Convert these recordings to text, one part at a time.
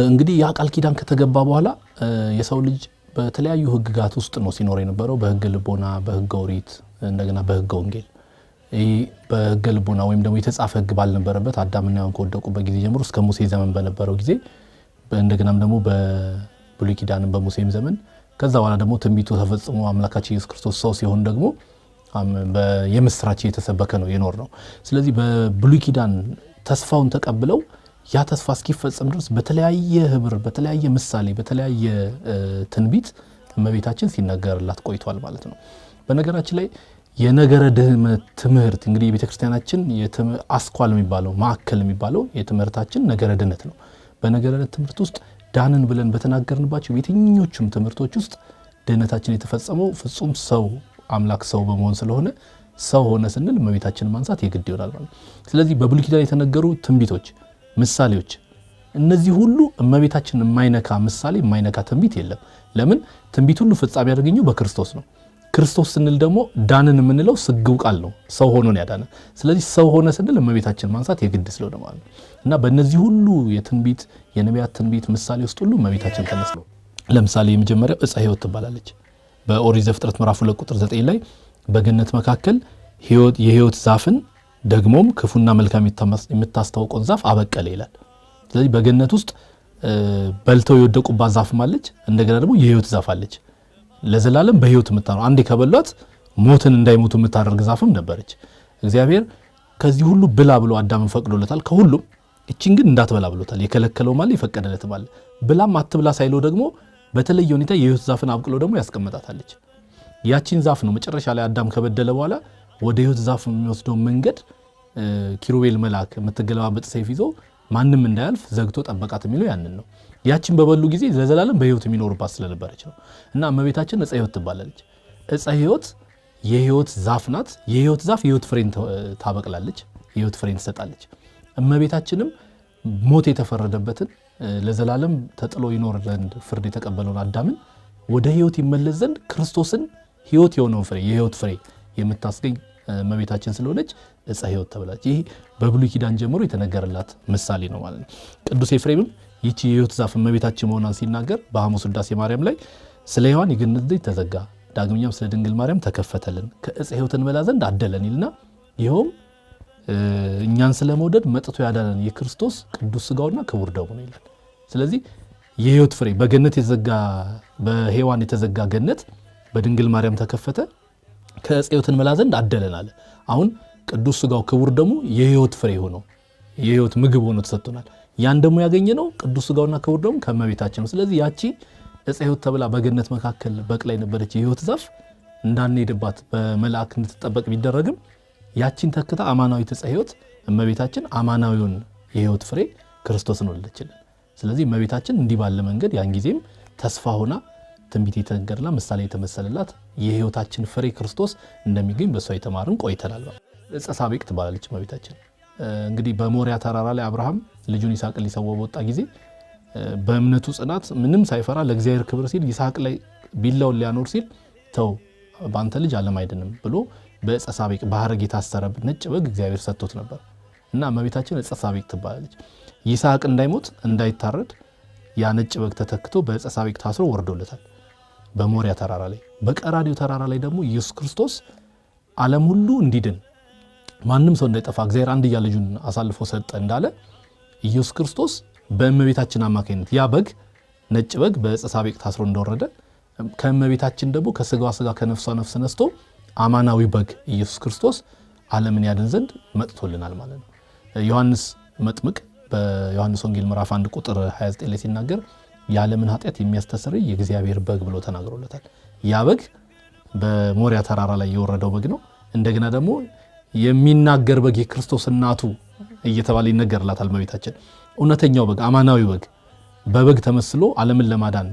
እንግዲህ ያ ቃል ኪዳን ከተገባ በኋላ የሰው ልጅ በተለያዩ ሕግጋት ውስጥ ነው ሲኖር የነበረው። በሕገ ልቦና፣ በሕገ ኦሪት፣ እንደገና በሕገ ወንጌል። ይህ በሕገ ልቦና ወይም ደግሞ የተጻፈ ሕግ ባልነበረበት አዳምና ሔዋን ከወደቁበት ጊዜ ጀምሮ እስከ ሙሴ ዘመን በነበረው ጊዜ፣ እንደገናም ደግሞ በብሉይ ኪዳንም በሙሴም ዘመን፣ ከዛ በኋላ ደግሞ ትንቢቱ ተፈጽሞ አምላካችን ኢየሱስ ክርስቶስ ሰው ሲሆን ደግሞ የምስራች እየተሰበከ ነው የኖር ነው። ስለዚህ በብሉይ ኪዳን ተስፋውን ተቀብለው ያ ተስፋ እስኪፈጸም ድረስ በተለያየ ህብር፣ በተለያየ ምሳሌ፣ በተለያየ ትንቢት እመቤታችን ሲነገርላት ቆይቷል ማለት ነው። በነገራችን ላይ የነገረ ድህነት ትምህርት እንግዲህ የቤተክርስቲያናችን አስኳል የሚባለው፣ ማዕከል የሚባለው የትምህርታችን ነገረ ድነት ነው። በነገረ ድነት ትምህርት ውስጥ ዳንን ብለን በተናገርንባቸው የትኞቹም ትምህርቶች ውስጥ ድህነታችን የተፈጸመው ፍጹም ሰው አምላክ ሰው በመሆን ስለሆነ ሰው ሆነ ስንል እመቤታችንን ማንሳት የግድ ይሆናል ማለት ነው። ስለዚህ በብሉይ ኪዳን የተነገሩ ትንቢቶች፣ ምሳሌዎች እነዚህ ሁሉ እመቤታችንን የማይነካ ምሳሌ፣ የማይነካ ትንቢት የለም። ለምን? ትንቢት ሁሉ ፍጻሜ ያገኘው በክርስቶስ ነው። ክርስቶስ ስንል ደግሞ ዳንን የምንለው ስግው ቃል ነው። ሰው ሆኖ ነው ያዳነ። ስለዚህ ሰው ሆነ ስንል እመቤታችንን ማንሳት የግድ ስለሆነ ማለት ነው። እና በእነዚህ ሁሉ የትንቢት፣ የነቢያት ትንቢት ምሳሌ ውስጥ ሁሉ እመቤታችን ተነስ ነው። ለምሳሌ የመጀመሪያው ዕፀ ሕይወት ትባላለች። በኦሪት ዘፍጥረት ምዕራፍ 2 ቁጥር 9 ላይ በገነት መካከል የሕይወት ዛፍን ደግሞም ክፉና መልካም የምታስታውቀውን ዛፍ አበቀለ ይላል። ስለዚህ በገነት ውስጥ በልተው የወደቁባት ዛፍም አለች፣ እንደገና ደግሞ የሕይወት ዛፍ አለች። ለዘላለም በሕይወት የምታኖር፣ አንዴ ከበሏት ሞትን እንዳይሞቱ የምታደርግ ዛፍም ነበረች። እግዚአብሔር ከዚህ ሁሉ ብላ ብሎ አዳምን ፈቅዶለታል። ከሁሉም እቺን ግን እንዳትበላ ብሎታል። የከለከለውም አለ፣ የፈቀደለትም አለ። ብላም አትብላ ሳይለው ደግሞ በተለየ ሁኔታ የሕይወት ዛፍን አብቅሎ ደግሞ ያስቀምጣታለች። ያቺን ዛፍ ነው መጨረሻ ላይ አዳም ከበደለ በኋላ ወደ ሕይወት ዛፍ የሚወስደው መንገድ ኪሩቤል መልአክ የምትገለባበጥ ሰይፍ ይዞ ማንም እንዳያልፍ ዘግቶ ጠበቃት የሚለው ያንን ነው። ያችን በበሉ ጊዜ ለዘላለም በሕይወት የሚኖሩባት ስለነበረች ነው። እና እመቤታችን ዕፀ ሕይወት ትባላለች። ዕፀ ሕይወት የሕይወት ዛፍ ናት። የሕይወት ዛፍ የሕይወት ፍሬን ታበቅላለች፣ የሕይወት ፍሬን ትሰጣለች። እመቤታችንም ሞት የተፈረደበትን፣ ለዘላለም ተጥሎ ይኖር ዘንድ ፍርድ የተቀበለውን አዳምን ወደ ሕይወት ይመለስ ዘንድ ክርስቶስን ሕይወት የሆነውን ፍሬ፣ የሕይወት ፍሬ የምታስገኝ እመቤታችን ስለሆነች ዕፀ ሕይወት ተብላለች። ይህ በብሉይ ኪዳን ጀምሮ የተነገረላት ምሳሌ ነው ማለት ነው። ቅዱስ ኤፍሬምም ይቺ የሕይወት ዛፍ እመቤታችን መሆኗን ሲናገር በሐሙስ ውዳሴ ማርያም ላይ ስለ ሔዋን የገነት ደጅ ተዘጋ፣ ዳግመኛም ስለ ድንግል ማርያም ተከፈተልን፣ ከዕፀ ሕይወት እንበላ ዘንድ አደለን ይልና ይኸውም እኛን ስለመውደድ መጥቶ ያዳነን የክርስቶስ ቅዱስ ስጋውና ክቡር ደሙ ነው ይላል። ስለዚህ የሕይወት ፍሬ በገነት የተዘጋ፣ በሔዋን የተዘጋ ገነት በድንግል ማርያም ተከፈተ፣ ከዕፀ ሕይወት እንበላ ዘንድ አደለን አለ። አሁን ቅዱስ ስጋው ክቡር ደሙ የሕይወት ፍሬ ሆኖ፣ የሕይወት ምግብ ሆኖ ተሰጥቶናል። ያን ደግሞ ያገኘነው ቅዱስ ስጋውና ክቡር ደሙ ከእመቤታችን ነው። ስለዚህ ያቺ ዕፀ ሕይወት ተብላ በገነት መካከል በቅላ የነበረች የሕይወት ዛፍ እንዳንሄድባት በመልአክ እንድትጠበቅ ቢደረግም ያቺን ተክታ አማናዊት ዕፀ ሕይወት እመቤታችን አማናዊውን የሕይወት ፍሬ ክርስቶስን ወለደችልን። ስለዚህ እመቤታችን እንዲህ ባለ መንገድ ያን ጊዜም ተስፋ ሆና ትንቢት የተነገረላት፣ ምሳሌ የተመሰለላት፣ የሕይወታችን ፍሬ ክርስቶስ እንደሚገኝ በእሷ የተማርን ቆይተናል። ዕፀ ሳቤቅ ትባላለች እመቤታችን። እንግዲህ በሞሪያ ተራራ ላይ አብርሃም ልጁን ይስሐቅን ሊሰዋ በወጣ ጊዜ በእምነቱ ጽናት ምንም ሳይፈራ ለእግዚአብሔር ክብር ሲል ይስሐቅ ላይ ቢላውን ሊያኖር ሲል ተው፣ በአንተ ልጅ ዓለም አይድንም ብሎ በዕፀ ሳቤቅ በሐረግ የታሰረ ነጭ በግ እግዚአብሔር ሰጥቶት ነበር። እና እመቤታችን ዕፀ ሳቤቅ ትባላለች። ይስሐቅ እንዳይሞት፣ እንዳይታረድ ያ ነጭ በግ ተተክቶ በዕፀ ሳቤቅ ታስሮ ወርዶለታል። በሞሪያ ተራራ ላይ፣ በቀራንዮ ተራራ ላይ ደግሞ ኢየሱስ ክርስቶስ ዓለም ሁሉ እንዲድን፣ ማንም ሰው እንዳይጠፋ እግዚአብሔር አንድያ ልጁን አሳልፎ ሰጠ እንዳለ ኢየሱስ ክርስቶስ በእመቤታችን አማካኝነት ያ በግ፣ ነጭ በግ በዕፀ ሳቤቅ ታስሮ እንደወረደ ከእመቤታችን ደግሞ ከስጋዋ ስጋ ከነፍሷ ነፍስ ነስቶ አማናዊ በግ ኢየሱስ ክርስቶስ ዓለምን ያድን ዘንድ መጥቶልናል ማለት ነው። ዮሐንስ መጥምቅ በዮሐንስ ወንጌል ምዕራፍ 1 ቁጥር 29 ላይ ሲናገር የዓለምን ኃጢአት የሚያስተሰርይ የእግዚአብሔር በግ ብሎ ተናግሮለታል። ያ በግ በሞሪያ ተራራ ላይ የወረደው በግ ነው። እንደገና ደግሞ የሚናገር በግ፣ የክርስቶስ እናቱ እየተባለ ይነገርላታል እመቤታችን። እውነተኛው በግ፣ አማናዊ በግ፣ በበግ ተመስሎ ዓለምን ለማዳን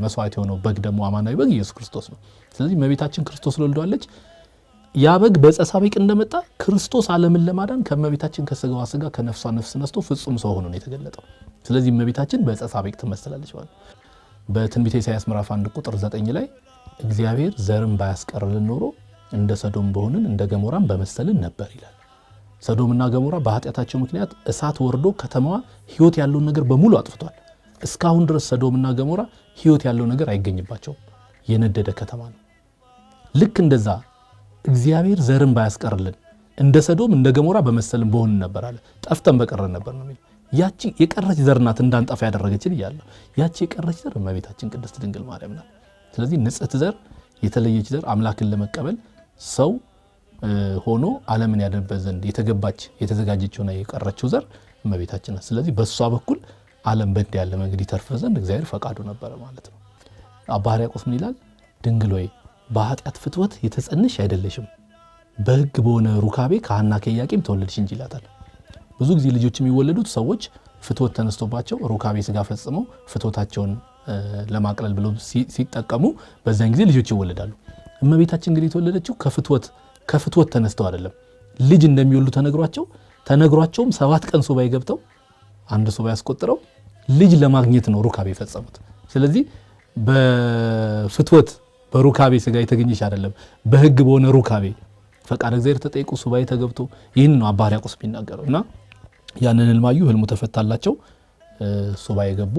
መስዋዕት የሆነው በግ ደግሞ አማናዊ በግ ኢየሱስ ክርስቶስ ነው። ስለዚህ እመቤታችን ክርስቶስ ወልደዋለች። ያ በግ በዕፀ ሳቤቅ እንደመጣ ክርስቶስ ዓለምን ለማዳን ከእመቤታችን ከስጋዋ ስጋ ከነፍሷ ነፍስ ነስቶ ፍጹም ሰው ሆኖ ነው የተገለጠው። ስለዚህ እመቤታችን በዕፀ ሳቤቅ ትመስላለች ማለት ነው። በትንቢተ ኢሳይያስ ምዕራፍ 1 ቁጥር 9 ላይ እግዚአብሔር ዘርን ባያስቀርልን ኖሮ እንደ ሰዶም በሆንን እንደ ገሞራም በመሰልን ነበር ይላል። ሰዶምና ገሞራ በኃጢአታቸው ምክንያት እሳት ወርዶ ከተማዋ ሕይወት ያለውን ነገር በሙሉ አጥፍቷል። እስካሁን ድረስ ሰዶምና ገሞራ ሕይወት ያለው ነገር አይገኝባቸውም። የነደደ ከተማ ነው። ልክ እንደዛ እግዚአብሔር ዘርን ባያስቀርልን እንደ ሰዶም እንደ ገሞራ በመሰልን በሆን ነበር አለ። ጠፍተን በቀረን ነበር ነው የሚለው። ያቺ የቀረች ዘር ናት እንዳንጠፋ ያደረገችን እያለ ያቺ የቀረች ዘር እመቤታችን ቅድስት ድንግል ማርያም ናት። ስለዚህ ንጽሕት ዘር፣ የተለየች ዘር አምላክን ለመቀበል ሰው ሆኖ ዓለምን ያድንበት ዘንድ የተገባች የተዘጋጀች ሆና የቀረችው ዘር እመቤታችን ናት። ስለዚህ በእሷ በኩል ዓለም በእንዲህ ያለ መንገድ ይተርፍ ዘንድ እግዚአብሔር ፈቃዱ ነበረ ማለት ነው። አባ ሕርያቆስ ምን ይላል? ድንግል ሆይ በኃጢአት ፍትወት የተጸንሽ አይደለሽም፣ በሕግ በሆነ ሩካቤ ከሐና ከኢያቄም ተወለድሽ እንጂ ይላታል። ብዙ ጊዜ ልጆች የሚወለዱት ሰዎች ፍትወት ተነስቶባቸው ሩካቤ ስጋ ፈጽመው ፍትወታቸውን ለማቅለል ብለው ሲጠቀሙ በዚያን ጊዜ ልጆች ይወለዳሉ። እመቤታችን እንግዲህ የተወለደችው ከፍትወት ተነስተው አይደለም። ልጅ እንደሚወልዱ ተነግሯቸውም 7 ቀን ሱባኤ ገብተው አንድ ሱባኤ ያስቆጥረው ልጅ ለማግኘት ነው ሩካቤ የፈጸሙት። ስለዚህ በፍትወት በሩካቤ ስጋ የተገኘች አይደለም፣ በሕግ በሆነ ሩካቤ ፈቃድ እግዚአብሔር ተጠይቆ ሱባኤ ተገብቶ ይህን ነው አባ ሕርያቆስ የሚናገረው። እና ያንን ህልም አዩ፣ ህልሙ ተፈታላቸው፣ ሱባኤ ገቡ።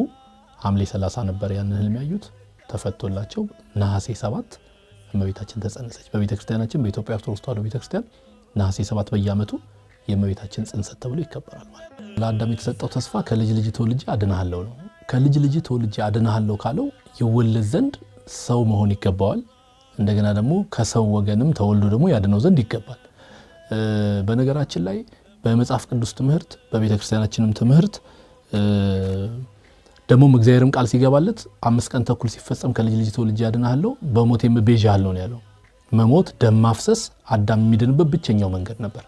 ሐምሌ 30 ነበር ያንን ህልም ያዩት፣ ተፈቶላቸው ነሐሴ 7 እመቤታችን ተጸነሰች። በቤተክርስቲያናችን በኢትዮጵያ ኦርቶዶክስ ተዋሕዶ ቤተክርስቲያን ነሐሴ 7 በየዓመቱ የእመቤታችን ጽንሰት ተብሎ ይከበራል ማለት ነው። ለአዳም የተሰጠው ተስፋ ከልጅ ልጅ ተወልጄ አድንሃለሁ ነው። ከልጅ ልጅ ተወልጄ አድንሃለሁ ካለው ይወለድ ዘንድ ሰው መሆን ይገባዋል። እንደገና ደግሞ ከሰው ወገንም ተወልዶ ደግሞ ያድነው ዘንድ ይገባል። በነገራችን ላይ በመጽሐፍ ቅዱስ ትምህርት በቤተክርስቲያናችንም ትምህርት ደግሞም እግዚአብሔርም ቃል ሲገባለት 5 ቀን ተኩል ሲፈጸም ከልጅ ልጅ ተወልጄ አድንሃለሁ በሞቴም እቤዥሃለሁ ነው ያለው። መሞት ደም ማፍሰስ አዳም የሚድንበት ብቸኛው መንገድ ነበር።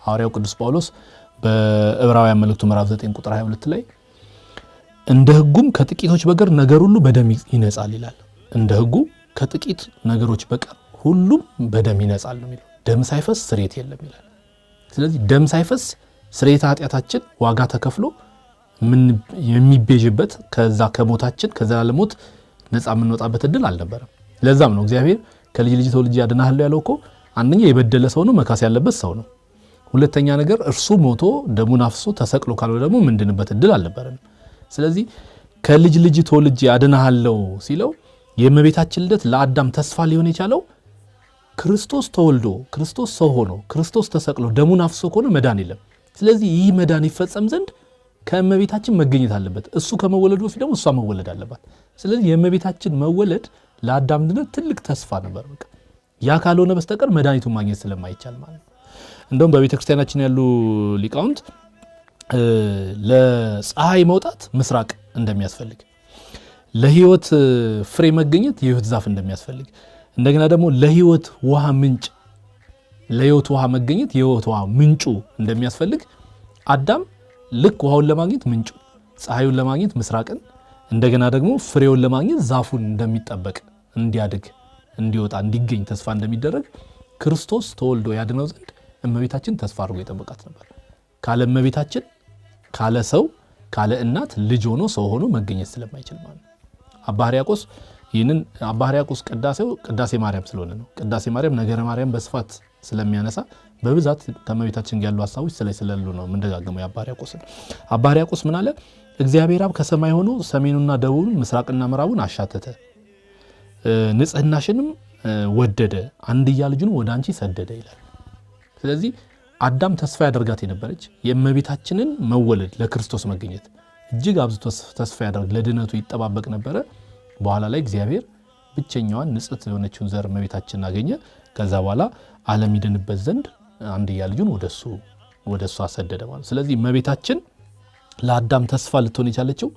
ሐዋርያው ቅዱስ ጳውሎስ በዕብራውያን መልእክቱ ምዕራፍ 9 ቁጥር 22 ላይ እንደ ሕጉም ከጥቂቶች በቀር ነገር ሁሉ በደም ይነጻል ይላል። እንደ ሕጉ ከጥቂት ነገሮች በቀር ሁሉም በደም ይነጻል ነው የሚለው። ደም ሳይፈስ ስርየት የለም ይላል። ስለዚህ ደም ሳይፈስ ስርየተ ኃጢአታችን ዋጋ ተከፍሎ የሚቤዥበት ከዛ ከሞታችን ከዘላለም ሞት ነፃ የምንወጣበት እድል አልነበረም። ለዛም ነው እግዚአብሔር ከልጅ ልጅ ተወልጄ አድንሃለሁ ያለው እኮ አንደኛ የበደለ ሰው ነው መካስ ያለበት ሰው ነው። ሁለተኛ ነገር እርሱ ሞቶ ደሙን አፍሶ ተሰቅሎ ካልሆነ ደግሞ ምንድንበት እድል አልነበረንም። ስለዚህ ከልጅ ልጅ ተወልጄ አድንሃለሁ ሲለው የእመቤታችን ልደት ለአዳም ተስፋ ሊሆን የቻለው ክርስቶስ ተወልዶ ክርስቶስ ሰው ሆኖ ክርስቶስ ተሰቅሎ ደሙን አፍሶ ከሆነ መዳን የለም። ስለዚህ ይህ መዳን ይፈጸም ዘንድ ከእመቤታችን መገኘት አለበት። እሱ ከመወለዱ በፊት ደግሞ እሷ መወለድ አለባት። ስለዚህ የእመቤታችን መወለድ ለአዳም ድነት ትልቅ ተስፋ ነበር። በቃ ያ ካልሆነ በስተቀር መድኃኒቱን ማግኘት ስለማይቻል ማለት ነው። እንደውም በቤተክርስቲያናችን ያሉ ሊቃውንት ለፀሐይ መውጣት ምስራቅ እንደሚያስፈልግ፣ ለህይወት ፍሬ መገኘት የህይወት ዛፍ እንደሚያስፈልግ፣ እንደገና ደግሞ ለህይወት ውሃ ምንጭ ለህይወት ውሃ መገኘት የህይወት ውሃ ምንጩ እንደሚያስፈልግ አዳም ልክ ውሃውን ለማግኘት ምንጩ፣ ፀሐዩን ለማግኘት ምስራቅን፣ እንደገና ደግሞ ፍሬውን ለማግኘት ዛፉን እንደሚጠበቅ እንዲያድግ እንዲወጣ እንዲገኝ ተስፋ እንደሚደረግ ክርስቶስ ተወልዶ ያድነው ዘንድ እመቤታችን ተስፋ አድርጎ የጠበቃት ነበር። ካለ እመቤታችን ካለ ሰው ካለ እናት ልጅ ሆኖ ሰው ሆኖ መገኘት ስለማይችል ማለት ነው። አባ ሕርያቆስ ይህንን አባ ሕርያቆስ ቅዳሴው ቅዳሴ ማርያም ስለሆነ ነው። ቅዳሴ ማርያም ነገረ ማርያም በስፋት ስለሚያነሳ በብዛት ከእመቤታችን ጋር ያሉ ሐሳቦች ስለሌሉ ነው የምንደጋገመው የአባ ሕርያቆስን። አባ ሕርያቆስ ምን አለ? እግዚአብሔር አብ ከሰማይ ሆኖ ሰሜኑና ደቡቡን ምስራቅና ምዕራቡን አሻተተ፣ ንጽህናሽንም ወደደ፣ አንድያ ልጁን ወደ አንቺ ሰደደ ይላል። ስለዚህ አዳም ተስፋ ያደርጋት የነበረች የእመቤታችንን መወለድ ለክርስቶስ መገኘት እጅግ አብዝቶ ተስፋ ያደርግ ለድነቱ ይጠባበቅ ነበረ። በኋላ ላይ እግዚአብሔር ብቸኛዋን ንጽሕት የሆነችውን ዘር እመቤታችንን አገኘ። ከዛ በኋላ ዓለም ይድንበት ዘንድ አንድያ ልጁን ወደሱ አሰደደ ማለት። ስለዚህ እመቤታችን ለአዳም ተስፋ ልትሆን የቻለችው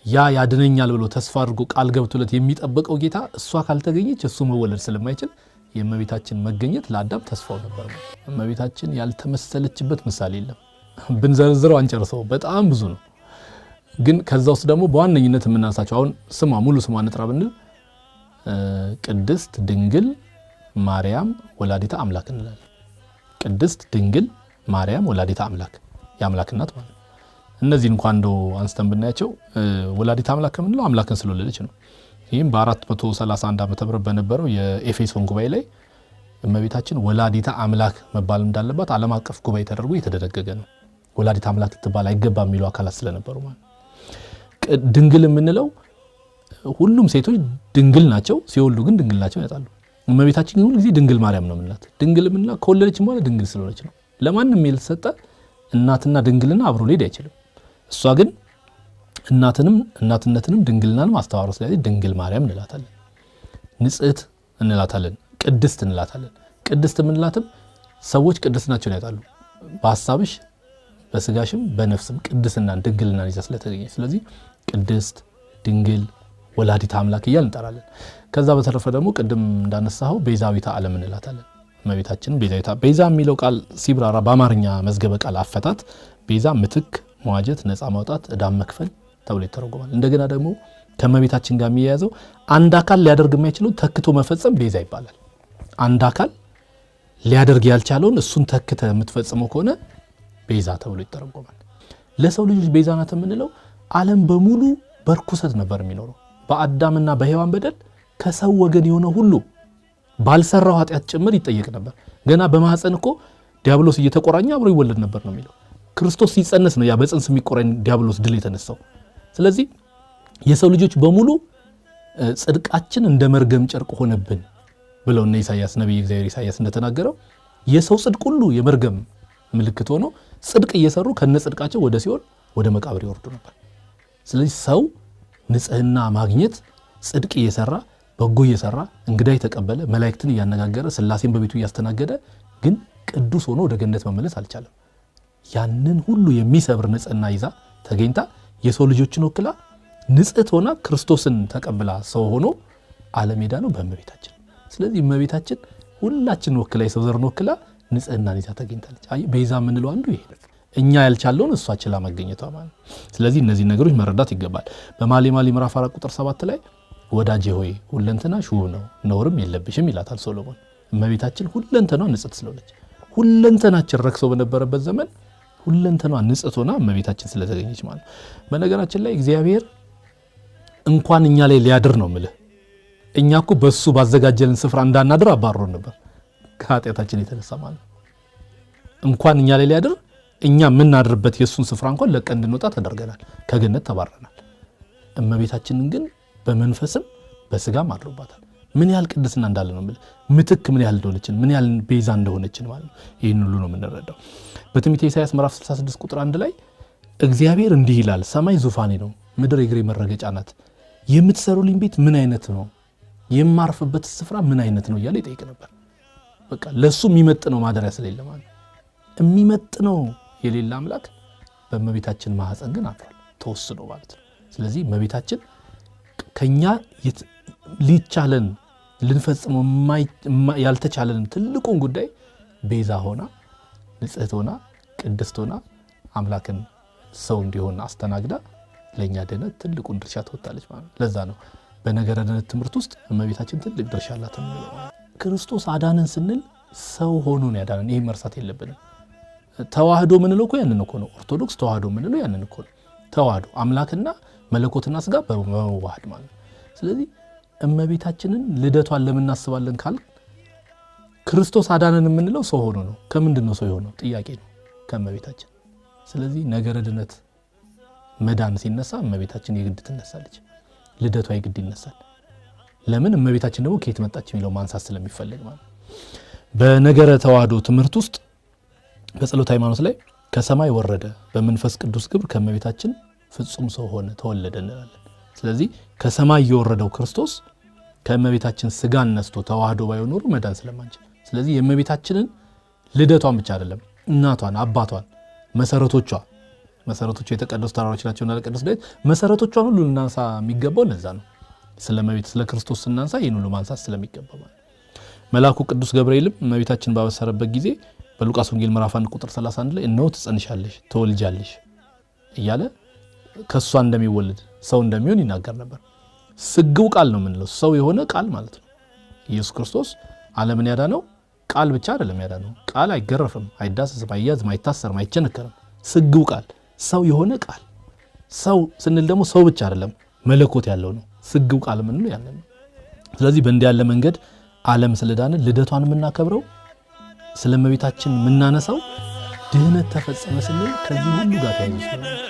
ያ ያድነኛል ብሎ ተስፋ አድርጎ ቃል ገብቶለት የሚጠብቀው ጌታ እሷ ካልተገኘች እሱ መወለድ ስለማይችል የእመቤታችን መገኘት ለአዳም ተስፋው ነበር። እመቤታችን ያልተመሰለችበት ምሳሌ የለም። ብንዘረዝረው አንጨርሰው፣ በጣም ብዙ ነው። ግን ከዛ ውስጥ ደግሞ በዋነኝነት የምናነሳቸው አሁን ስሟ ሙሉ ስሟ እንጥራ ብንል ቅድስት ድንግል ማርያም ወላዲተ አምላክ እንላለን። ቅድስት ድንግል ማርያም ወላዲተ አምላክ የአምላክ እናት ማለት ነው። እነዚህ እንኳን እንደው አንስተን ብናያቸው ወላዲተ አምላክ ከምንለው አምላክን ስለወለደች ነው። ይህም በ431 ዓመተ ምህረት በነበረው የኤፌሶን ጉባኤ ላይ እመቤታችን ወላዲተ አምላክ መባል እንዳለባት ዓለም አቀፍ ጉባኤ ተደርጎ የተደነገገ ነው። ወላዲተ አምላክ ልትባል አይገባም የሚሉ አካላት ስለነበሩ ማለት ነው። ድንግል የምንለው ሁሉም ሴቶች ድንግል ናቸው፣ ሲወልዱ ግን ድንግልናቸውን ያጣሉ። እመቤታችን ግን ሁሉ ጊዜ ድንግል ማርያም ነው የምንላት። ድንግል የምንላት ከወለደች በኋላ ድንግል ስለሆነች ነው። ለማንም ያልተሰጠ እናትና ድንግልና አብሮ ሊሄድ አይችልም። እሷ ግን እናትነትንም ድንግልናንም አስተዋሮ ስለዚህ ድንግል ማርያም እንላታለን። ንጽሕት እንላታለን፣ ቅድስት እንላታለን። ቅድስት የምንላትም ሰዎች ቅድስናቸውን ያጣሉ። በሐሳብሽ በስጋሽም በነፍስም ቅድስናን ድንግልናን ይዛ ስለተገኘች ስለዚህ ቅድስት ድንግል ወላዲተ አምላክ እያልን እንጠራለን። ከዛ በተረፈ ደግሞ ቅድም እንዳነሳኸው ቤዛዊተ ዓለም እንላታለን። እመቤታችን ቤዛዊተ ቤዛ የሚለው ቃል ሲብራራ በአማርኛ መዝገበ ቃል አፈታት ቤዛ ምትክ፣ መዋጀት፣ ነፃ ማውጣት፣ ዕዳን መክፈል ተብሎ ይተረጎማል። እንደገና ደግሞ ከእመቤታችን ጋር የሚያያዘው አንድ አካል ሊያደርግ የማይችለውን ተክቶ መፈጸም ቤዛ ይባላል። አንድ አካል ሊያደርግ ያልቻለውን እሱን ተክተ የምትፈጽመው ከሆነ ቤዛ ተብሎ ይተረጎማል። ለሰው ልጆች ቤዛ ናት የምንለው ዓለም በሙሉ በርኩሰት ነበር የሚኖረው። በአዳምና በሔዋን በደል ከሰው ወገን የሆነ ሁሉ ባልሰራው ኃጢአት ጭምር ይጠየቅ ነበር። ገና በማህፀን እኮ ዲያብሎስ እየተቆራኘ አብሮ ይወለድ ነበር ነው የሚለው። ክርስቶስ ሲጸነስ ነው ያ በጽንስ የሚቆራኝ ዲያብሎስ ድል የተነሳው። ስለዚህ የሰው ልጆች በሙሉ ጽድቃችን እንደ መርገም ጨርቅ ሆነብን ብለው እነ ኢሳይያስ ነብይ እግዚአብሔር ኢሳይያስ እንደተናገረው የሰው ጽድቅ ሁሉ የመርገም ምልክት ሆኖ ጽድቅ እየሰሩ ከነጽድቃቸው ወደ ሲኦል ወደ መቃብር ይወርዱ ነበር። ስለዚህ ሰው ንጽህና ማግኘት ጽድቅ እየሰራ በጎ እየሰራ እንግዳ የተቀበለ መላእክትን እያነጋገረ ስላሴን በቤቱ እያስተናገደ ግን ቅዱስ ሆኖ ወደ ገነት መመለስ አልቻለም። ያንን ሁሉ የሚሰብር ንጽህና ይዛ ተገኝታ የሰው ልጆችን ወክላ ንጽህት ሆና ክርስቶስን ተቀብላ ሰው ሆኖ ዓለም የዳነው በእመቤታችን። ስለዚህ እመቤታችን ሁላችንን ወክላ የሰው ዘርን ወክላ ንጽህናን ይዛ ተገኝታለች። አይ ቤዛ የምንለው አንዱ ይሄ እኛ ያልቻለውን እሷ ችላ መገኘቷ ማለት ነው። ስለዚህ እነዚህ ነገሮች መረዳት ይገባል። በመኃልየ መኃልይ ምዕራፍ 4 ቁጥር 7 ላይ ወዳጄ ሆይ ሁለንተናሽ ውብ ነው ነውርም የለብሽም ይላታል ሶሎሞን። እመቤታችን ሁለንተናዋ ንጽሕት ስለሆነች ሁለንተናችን ረክሶ በነበረበት ዘመን ሁለንተናዋ ንጽሕት ሆና እመቤታችን ስለተገኘች ማለት ነው። በነገራችን ላይ እግዚአብሔር እንኳን እኛ ላይ ሊያድር ነው የምልህ፣ እኛ እኮ በሱ ባዘጋጀልን ስፍራ እንዳናድር አባሮን ነበር ከኃጢአታችን የተነሳ ማለት ነው። እንኳን እኛ ላይ ሊያድር እኛ የምናድርበት የሱን ስፍራ እንኳን ለቀን እንድንወጣ ተደርገናል፣ ከገነት ተባረናል። እመቤታችንን ግን በመንፈስም በስጋም አድሮባታል። ምን ያህል ቅድስና እንዳለ ነው የምልህ፣ ምትክ ምን ያህል እንደሆነችን፣ ምን ያህል ቤዛ እንደሆነችን ማለት ነው። ይህን ሁሉ ነው የምንረዳው። በትንቢተ ኢሳይያስ ምዕራፍ 66 ቁጥር 1 ላይ እግዚአብሔር እንዲህ ይላል፣ ሰማይ ዙፋኔ ነው፣ ምድር የእግሬ መረገጫ ናት። የምትሰሩልኝ ቤት ምን አይነት ነው? የማርፍበት ስፍራ ምን አይነት ነው? እያለ ይጠይቅ ነበር። በቃ ለሱ የሚመጥነው ማደሪያ ስለሌለ ማለት ነው። የሚመጥነው የሌለ አምላክ በእመቤታችን ማህፀን ግን አድሯል፣ ተወስኖ ማለት ነው። ስለዚህ እመቤታችን ከኛ ሊቻለን ልንፈጽመው ያልተቻለን ትልቁን ጉዳይ ቤዛ ሆና ንጽሕት ሆና ቅድስት ሆና አምላክን ሰው እንዲሆን አስተናግዳ ለኛ ድነት ትልቁን ድርሻ ትወጣለች ማለት ነው። ለዛ ነው በነገረ ድነት ትምህርት ውስጥ እመቤታችን ትልቅ ድርሻ አላት የምንለው። ክርስቶስ አዳነን ስንል ሰው ሆኖ ነው ያዳነን። ይሄ መርሳት የለብንም። ተዋህዶ ምንለው እኮ ያንን እኮ ነው። ኦርቶዶክስ ተዋህዶ ምንለው ያንን እኮ ነው። ተዋህዶ አምላክና መለኮትና ስጋ በመዋሃድ ማለት ነው። ስለዚህ እመቤታችንን ልደቷን ለምን እናስባለን ካል ክርስቶስ አዳነን የምንለው ሰው ሆኖ ነው። ከምንድን ነው ሰው የሆነው? ጥያቄ ነው ከእመቤታችን። ስለዚህ ነገረ ድነት መዳን ሲነሳ እመቤታችን የግድ ትነሳለች። ልደቷ የግድ ይነሳል። ለምን? እመቤታችን ደግሞ ከየት መጣች የሚለው ማንሳት ስለሚፈልግ ማለት ነው። በነገረ ተዋህዶ ትምህርት ውስጥ በጸሎተ ሃይማኖት ላይ ከሰማይ ወረደ በመንፈስ ቅዱስ ግብር ከእመቤታችን ፍጹም ሰው ሆነ ተወለደ እንላለን። ስለዚህ ከሰማይ የወረደው ክርስቶስ ከእመቤታችን ስጋን ነስቶ ተዋህዶ ባይሆን ኖሮ መዳን ስለማንችል፣ ስለዚህ የእመቤታችንን ልደቷን ብቻ አይደለም እናቷን፣ አባቷን፣ መሰረቶቿ የተቀደሱ ተራሮች ናቸው እና ቅዱስ ዳዊት መሰረቶቿን ሁሉ ልናንሳ የሚገባው ለዛ ነው። ስለ እመቤት ስለ ክርስቶስ ስናንሳ ይሄን ሁሉ ማንሳት ስለሚገባ ማለት ነው። መልአኩ ቅዱስ ገብርኤልም እመቤታችን ባበሰረበት ጊዜ በሉቃስ ወንጌል ምዕራፍ 1 ቁጥር 31 ላይ እነሆ ትጸንሻለሽ ትወልጃለሽ እያለ ከሷ እንደሚወለድ ሰው እንደሚሆን ይናገር ነበር። ስግው ቃል ነው የምንለው፣ ሰው የሆነ ቃል ማለት ነው። ኢየሱስ ክርስቶስ ዓለምን ያዳነው ቃል ብቻ አይደለም ያዳነው። ቃል አይገረፍም፣ አይዳሰስም፣ አይያዝም፣ አይታሰርም፣ አይቸነከርም። ስግው ቃል ሰው የሆነ ቃል። ሰው ስንል ደግሞ ሰው ብቻ አይደለም መለኮት ያለው ነው። ስግው ቃል የምንለው ያንን ነው። ስለዚህ በእንዲህ ያለ መንገድ ዓለም ስለዳነ ልደቷን የምናከብረው ስለ እመቤታችን የምናነሳው ድህነት ተፈጸመ ስንል ከዚህ ሁሉ ጋር ተያይዞ ስለሆነ